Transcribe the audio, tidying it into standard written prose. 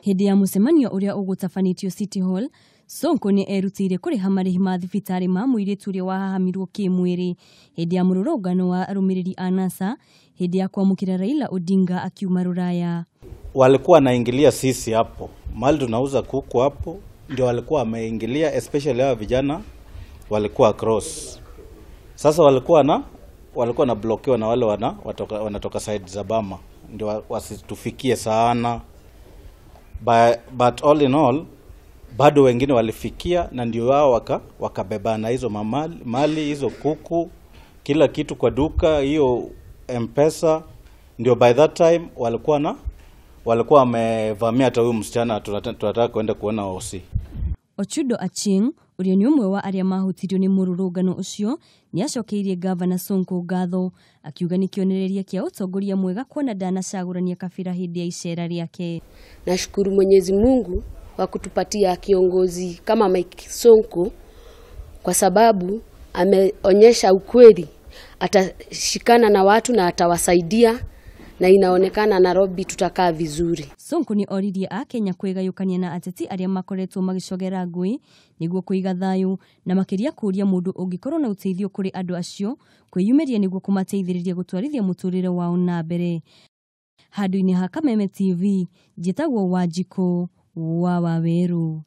Hĩndĩ ya mũcemanio ũrĩa ũgũtabanĩtio City Hall, Sonko nĩ erutĩire kũrĩha marĩhi ma thibitarĩ ma mũirĩtu ũrĩa wahahamirwo kĩmwĩrĩ hĩndĩ ya mũrũrũngano wa arũmĩrĩri a NASA hĩndĩ ya kwamũkĩra Raila Odinga akiuma Rũraya. Walikuwa wanaingilia sisi hapo mahali tunauza kuku hapo, ndio walikuwa wameingilia, especially hawa vijana walikuwa across. Sasa walikuwa na blockiwa na wale wanatoka side za Bama ndio wasitufikie sana. But all in all bado wengine walifikia na ndio wao wakabebana hizo mamali, mali hizo kuku, kila kitu kwa duka hiyo M-Pesa. Ndio by that time walikuwa wamevamia hata huyu msichana tunataka kwenda kuona OC. Ochudo Achieng ũrĩa nĩ ũmwe wa arĩa mahutirio nĩ mũrũrũngano ũcio nĩ acokeirie ngavana Sonko ngatho, akiuga nĩ kĩonereria kĩa ũtongoria mwega kuona ndanacagũrania kabira hĩndĩ ya icera rĩake. Nashukuru Mwenyezi Mungu kwa kutupatia kiongozi kama Mike Sonko kwa sababu ameonyesha ukweli, atashikana na watu na atawasaidia na inaonekana Nairobi tutakaa vizuri. Sonko nĩ oririe akenya kwĩgayũkania na ateti arĩa makoretwo magĩcogera ngũĩ nĩguo kũiga thayũ, na makĩria kũũria mũndũ ũngĩkorwo na ũteithio kũrĩ andũ acio kwĩyumĩria nĩguo kũmateithĩrĩria gũtwarithia mũtũrĩre wao na mbere. Handũ-inĩ ha Kameme TV, njĩtagwo Wanjikũ wa Wawerũ.